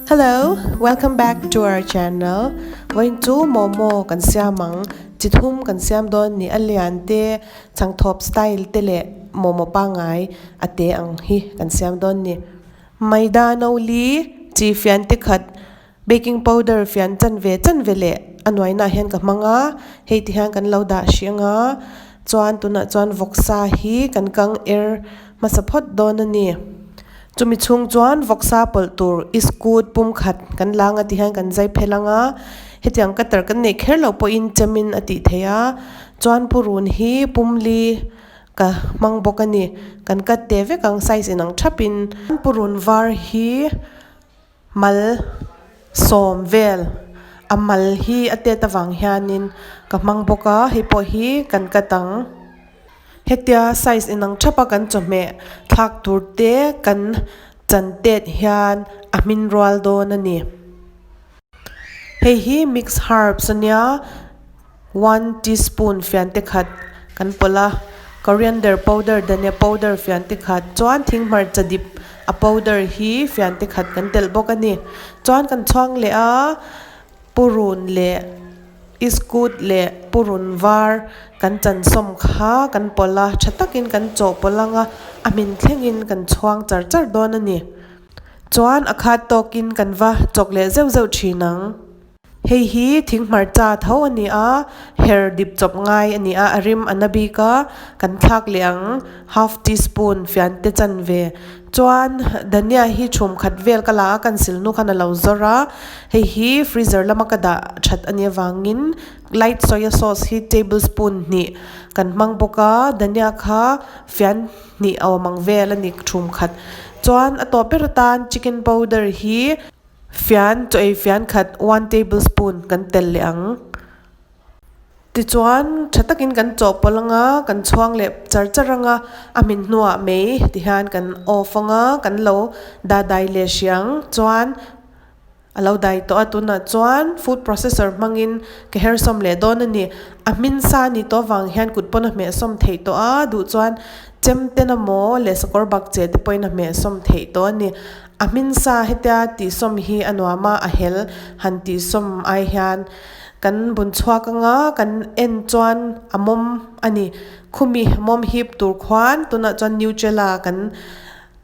Hello, welcome back to our channel. Vawiin chu momo kan siam ang, chi thum kan siam dawn ni a lian te, chhangthawp style te leh momo pangngai a te ang hi kan siam dawn ni. Maida no li, chi fian te khat, baking powder fian chanve chanve leh a nuaina ah hian ka hmang a, hei ti hian kan lo dah hrih ang a, chuan tunah chuan vawksa hi kan kang er hmasa phawt dawn a ni. Chumi chhung chuan vawksa pawlh tur iskut pum khat kan la anga ti hian kan zai phel anga, hetiang cutter kan neih kher loh pawhin chemin a tih theih a, chuan purun hi pum li ka hmang bawk a ni, kan cut teh vek ang size inang thapin. Purun var hi mal sawm vel a mal hi a tet avang hianin ka hmang bawk a, hei pawh hi kan cut ang. Hetia size inang thapa kan chawhmeh thlak tur te kan chan tet hian a hmin rual dawn a ni. Hei hi mix herbs a nia, one teaspoon fian te khat kan pawlh a, coriander powder dhania powder fian te khat chuan thing hmarcha dip a powder hi fian te khat kan telh bawk a ni. Chuan kan chhuang leh a purun leh. Iskut leh purun var kan chansawm kha kan pawlh a, tha takin kan chawhpawlh ang a, a hmin thlengin kan chhuang char char dawn a ni. Chuan a khat tawkin kan va chawk leh zeuh zeuh thin ang. Hei hi thing hmarcha tho a ni a, her dip chawp ngai a ni a, a rim a na bik a, kan thlak leh ang half teaspoon fian te chanve. Chuan dhania hi chhum khat vel ka la a, kan silnu khan a lo zawr a, hei hi freezer lama ka dah that a nih avangin light soya sauce hi tablespoon hnih kan hmang bawk a, dhania kha fian hnih a awm ang vel a ni chhum khat. Chuan a tawp ber atan chicken powder hi fian chaw ei fian khat one tablespoon kan tel leh ang. Tichuan, tha takin kan chawhpawlh ang a, kan chhuang leh char char ang a, a hmin hnuah mei tihian kan off ang a, kan lo dah dai leh hrih ang. Chuan, a lo dai tawh a, tunah chuan food processor hmangin ka her sawm leh dawn a ni. A hmin sa a nih tawh avang hian kut pawn a hmeh sawm theih tawh a, duh chuan chem ten emaw leh sakawr bak che te pawhin a hmeh sawm theih tawh a ni. A hmin sa hetia tihsawm hi a nuam a, a hel han tihsawm ai hian. Kan bun chhuak anga kan en chuan a mawm a ni. Khumi mawm hip tur khuan tunah chuan Nutella kan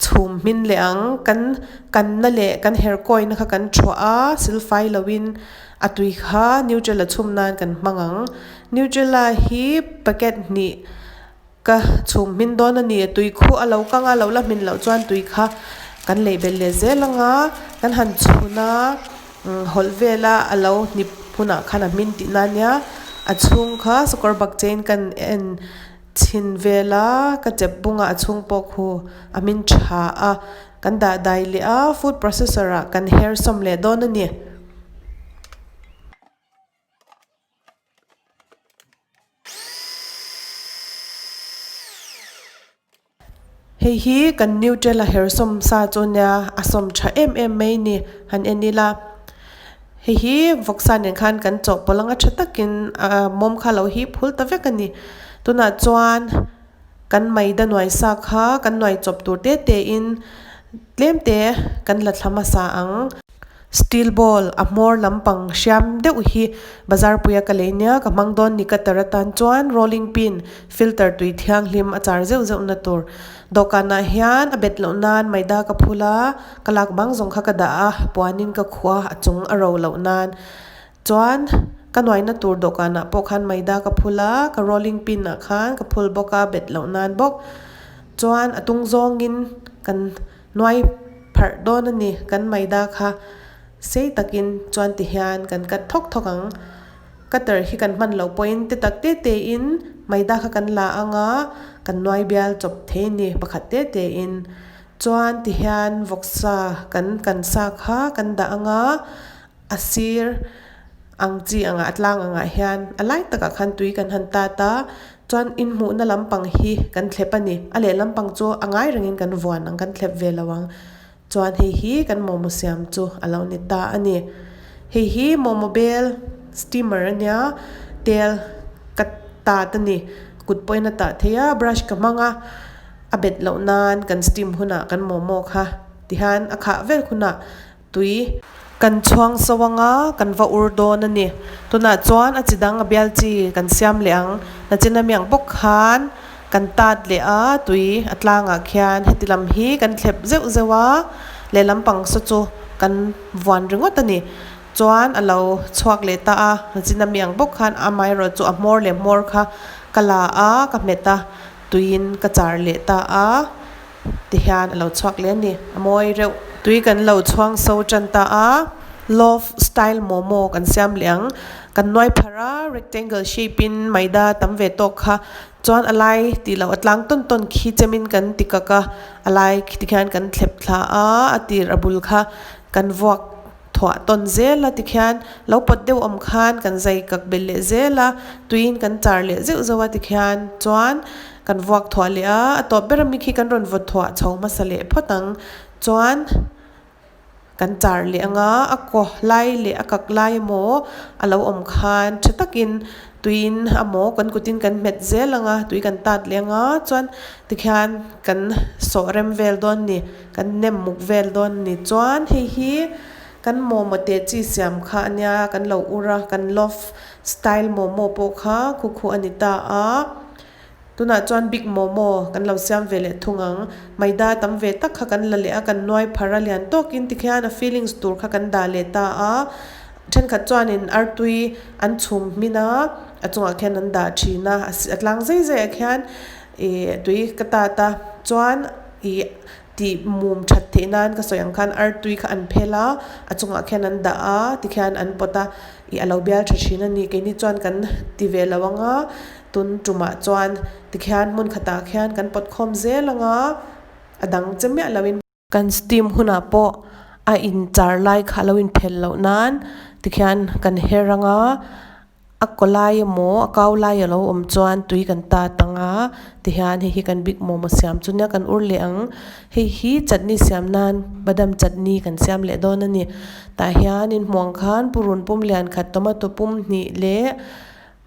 chhum hmin leh ang. Kan kanna leh kan herkawina kha kan thuah a, silfai loin a tui kha Nutella chhum nan kan hmang ang. Nutella hi packet hnih. Ka chhum hmin dawn a ni, tui khu a lo kang a, lo la hmin loh chuan tui kha kan lei belh leh zel ang a, kan han chhun a, hawlh vel a, a lo hnip hunah khan a hmin tihna a nia, a chhung kha sakawr bak chein kan en chhin vel a, ka chep bungah a chhung pawh khu a hmin tha a, kan dah dai leh a, food processor ah kan her sawm leh dawn a ni. Hei hi kan Nutella hersawm sa chu nia a sawm tha em em mai ni han en ila hei hi vawksa nen khan kan chawhpawlh anga tha takin ahh mawm kha lo hip hul ta vek a ni tunah chuan kan maida nuai sa kha kan nuai chawp tur te te in tlem te kan la thla hmasa ang. Steel bowl a hmawr lampang hriam deuh hi bazar puia ka lei nia ka hmang dawn ni ka tar atan chuan rolling pin filter tui thianghlim a char zeuh zeuh na tur dawhkanah hian a bet loh nan maida ka phul a ka lak bang zawng kha ka dah a puanin ka khuh a a chung a ro loh nan chuan ka nuaina tur dawhkanah pawh khan maida ka phul a ka rolling pin ah khan ka phul bawk a bet loh nan bawk chuan a tung zawngin kan. Nuai pharh dawn a ni, kan maida kha sei takin chuan ti hian kan cut thawk thawk ang. Cutter hi kan hman loh pawhin te tak te te in maida kha kan la ang a, kan nuai bial chawp thei a ni pakhat te te in. Chuan ti hian vawksa kan kan sa kha kan dah ang a, A sir ang chi angah a tlang angah hian a lai takah khan tui kan han tat a, chuan inhmuhna lampang hi kan thlep a ni. A leh lampang chu a ngai rengin kan vuan ang kan thlep ve lo ang. Chuan hei hi kan momo siam chu a lo ni ta a ni. Hei hi momo bel steamer a nia, tel ka tat a ni. Kut pawhin a tah thei a, brush ka hmang a, a bet loh nan kan steam hunah kan momo kha tihian a khah vel hunah. Tui kan chhuang so anga kan va ur dawn a ni. Tunah chuan a chi dang a bial chi kan siam leh ang. Nachin amiang bawk khan kan tat leh a, tui a tlangah khian heti lam hi kan thlep zeuh zeuh a, lehlam pang saw chu kan vuan ringawt a ni. Chuan a lo chhuak leh ta a, nachin amiang bawk khan amaherawh chu a hmawr leh hmawr kha ka la a, ka hmet a, tuiin ka char leh ta a. Tihian a lo chhuak leh a ni. A mawi reuh. Tui kan lo chhuang so tan ta a. Love style momo kan siam leh ang. Kan nuai pharh a, rectangle shape in maida tam ve tawk kha. Chuan a lai tih loh a tlang tawn tawn khi chemin kan ti kak a, a lai khi tikhian kan thlep thla a, a tir a bul kha kan vuak thuah tawn zel a tikhian lo pawt deuh awm khan kan zai kak belh leh zel a, tuiin kan char leh zeuh zeuh a tikhian chuan kan vuak thuah leh a, a tawp ber ami khi kan rawn vaw thuah chho hmasa leh phawt ang chuan kan char leh ang a, a kaw lai leh a kak lai emaw a lo awm khan tha takin tuiin emaw kan kutin kan hmet zel ang a, tui kan tat leh ang a chuan tikhian kan sawh rem vel dawn a ni. Kan nem muk vel dawn ni chuan hei hi kan momo te chi siam kha a nia kan lo ur a kan love style momo pawh kha khu khu a ni ta a tunah chuan big momo kan lo siam ve leh thung ang maida tam ve tak kha kan la leh a kan nuai phar a lian tawkin tikhian a feelings tur kha kan dah leh ta a thenkhat chuanin artui an chhum hmin a a chungah khian an dah thin a a tlang zai zai ah khian ih tui ka tat a chuan. Ih tih mum that theih nan ka sawi ang khan artui kha an phel a, a chungah khian an dah a tikhian an pawt a, ih a lo bial tha thin a ni. Keini chuan kan ti ve lo ang a, tun tumah chuan tikhian hmun khatah khian kan pawt khawm zel ang a, a dang che miah loin. Kan steam hunah pawh a inchar lai kha a lo inphel loh nan tikhian kan her ang a. A kaw lai emaw a kau lai a lo awm chuan tui kan tat ang a tihian hei hi kan big momo siam chu nia kan ur leh ang hei hi chutney siam nan badam chutney kan siam leh dawn a ni tah hian in hmuh ang khan purun pum lian khat tomato pum hnih leh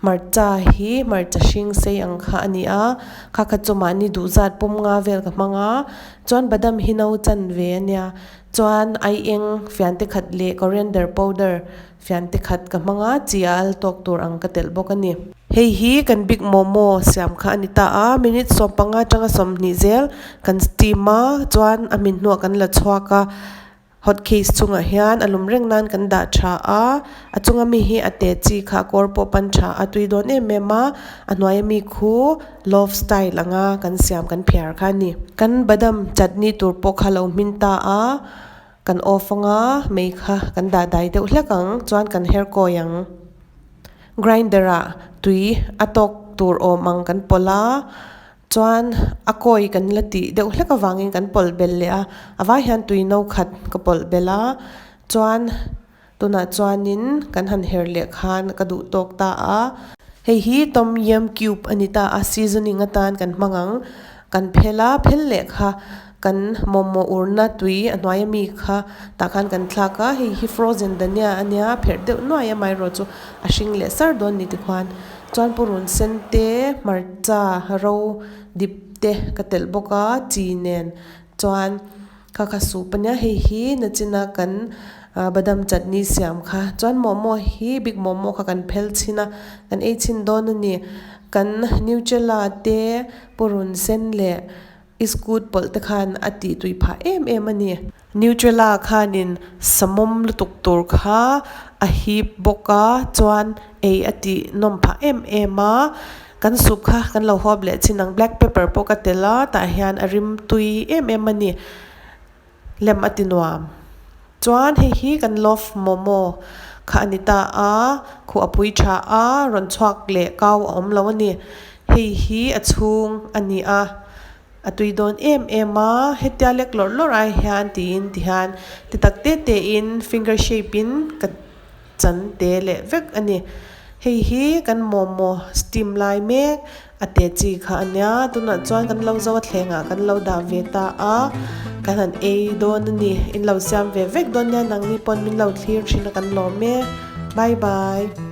hmarcha hi hmarcha hring sei ang kha a ni a kha kha chu mahni duh zat pum nga vel ka hmang a chuan badam hi no chan ve a nia chuan aieng fiante khat leh coriander powder Fiante khat ka hmang a, chi a al tawk tur ang ka telh bawk a ni. Hei hi kan big momo siam kha a ni ta a, minute 15 atanga 20 zel kan steam a, chuan a min hnuah kan la chhuak a, hot case chungah hian a lum reng nan kan dah tha a, a chunga mi hi a te chi kha a kawr pawh pan tha a tui dawn em em a, a hnuaia mi khu love style anga kan siam kan phiar kha a ni. Kan badam chutney tur pawh kha lo hmin ta a. Kan off anga mei kha kan dah dai deuh hlek ang chuan kan her kawi ang. Grinder ah tui a tawk tur awm ang kan pawlh a chuan a kawi kan la tih deuh hlek avangin kan pawlh belh leh a a vai hian tui no khat ka pawlh belh a chuan tunah chuanin kan han her leh khan ka duh tawk ta a. Hei hi tom yum cube a ni ta a seasoning atan kan hmang ang kan phel a phel leh kha Kan momo urna tui a hnuai ami kha tah khan kan thlak a, hei hi frozen dania a nia pherh deuh nuai a amaherawh chu a hring leh sar dawn ni tikhuan chuan purun sen te hmarcha ro dip te ka telh bawk a chi nen chuan kha kha soup a nia hei hi nachina kan badam chutney siam kha chuan momo hi big momo kha kan phel chhin a kan ei chhin dawn a ni kan nutella te purun sen leh. Iskut pawlh te khan a tih tui phah em em a ni. Nutrela khanin samawm lutuk tur kha a hip bawk a, chuan ei a tih nawm phah em em a. Kan soup kha kan lo hawp leh chin ang, black pepper pawh ka telh a, tah hian a rim tui em em a ni. Lem a ti nuam. Chuan hei hi kan love momo kha a ni ta a, khuh a pui tha a, rawn chhuak leh kau a awm lo a ni. Hei hi a chhung a ni a, a tui dawn em em a, hetia lek lawrh lawrh ai hian tiin tihian ti tak te te in finger shape in ka chan te leh vek a ni. Hei hi kan momo steam lai mek a te chi kha a nia tunah chuan kan lo zo a thlengah kan lo dah ve ta a kan han ei dawn a ni in lo siam ve vek dawn nia nangni pawn min lo thlir thin a kan lawm e bye bye.